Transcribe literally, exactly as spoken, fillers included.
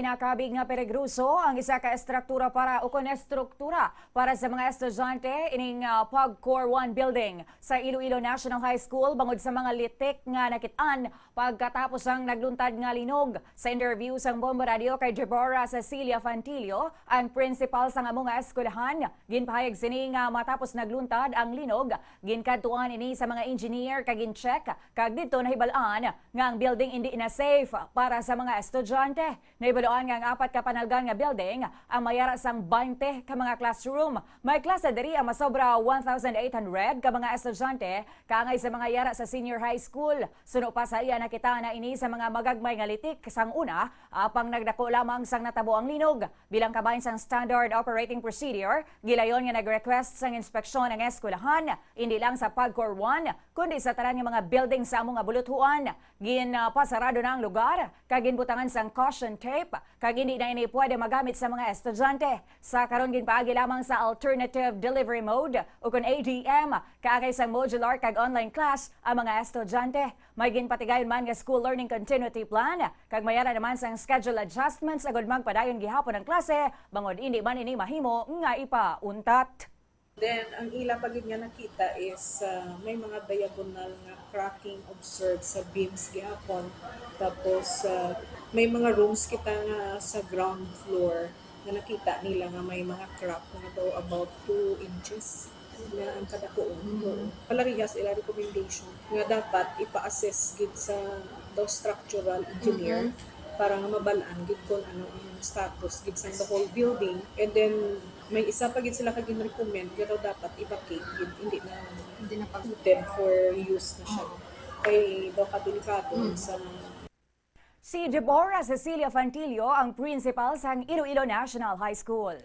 Nakabig nga peligroso ang isa ka estruktura para, o kon estruktura para sa mga estudyante ining, ah, Pag Core One Building sa Iloilo National High School bangod sa mga litik nga nakit-an pagkatapos ang nagluntad nga linog. Sa interview sang Bombo Radio kay Deborah Cecilia Fantilio, ang principal sang amo nga eskwelahan, ginpahayag sini nga matapos nagluntad ang linog, ginkadtuan ini sa mga engineer kag gin-check, kag didto nahibal-an nga ang building indi na safe para sa mga estudyante. Nahibaluan nga ang apat ka panalgan nga building ang may ara sang baynte ka mga classroom. May klase diri ang masobra one thousand eight hundred ka mga estudyante, kaangay sa mga yara sa senior high school. Suno pa sa iya, nakita na ini sa mga magagmay nga litik sang una, apang nagdako lamang sang natabo ang linog. Bilang kabahin sang Standard Operating Procedure, gilayon nga nag-request sang inspeksyon ang eskwelahan, indi lang sa Pag Core One, kundi sa tanan nga mga building sa amo nga buluthuan. Ginpasarado na ang lugar, kag ginbutangan sang caution tape, kag indi na ini pwede magamit sa mga estudyante. Sa karon, ginpaagi lamang sa alternative delivery mode, o kon A D M, kaangay sang modular kag online class ang mga estudyante. May ginpatigayon man nga school learning continuity plan, kag may ara naman sang schedule adjustments agud magpadayon gihapon ang klase, bangod indi man ini mahimo nga ipauntat. Then, ang ila pa gid nga nakita is, ah, may mga diagonal nga cracking observed sa beams gihapon. Tapos, ah, may mga rooms kita nga sa ground floor nga nakita nila nga may mga crack nga daw about two inches na ang kadakuon. Mm. Oo. Palarihas ila recommendation nga dapat ipa-assess gid sa daw structural engineer Mm-mm. para nga mabal-an gid kung ano ang status gid sa the whole building. And then, may isa pa gid sila ka gin-recommend nga daw dapat i-vacate gid, hindi na Hindi na pag- suited for use na siya. Oo. Kay daw kadelikado Mm. sa mga Si Deborah Cecilia Fantilio ang principal sang Iloilo National High School.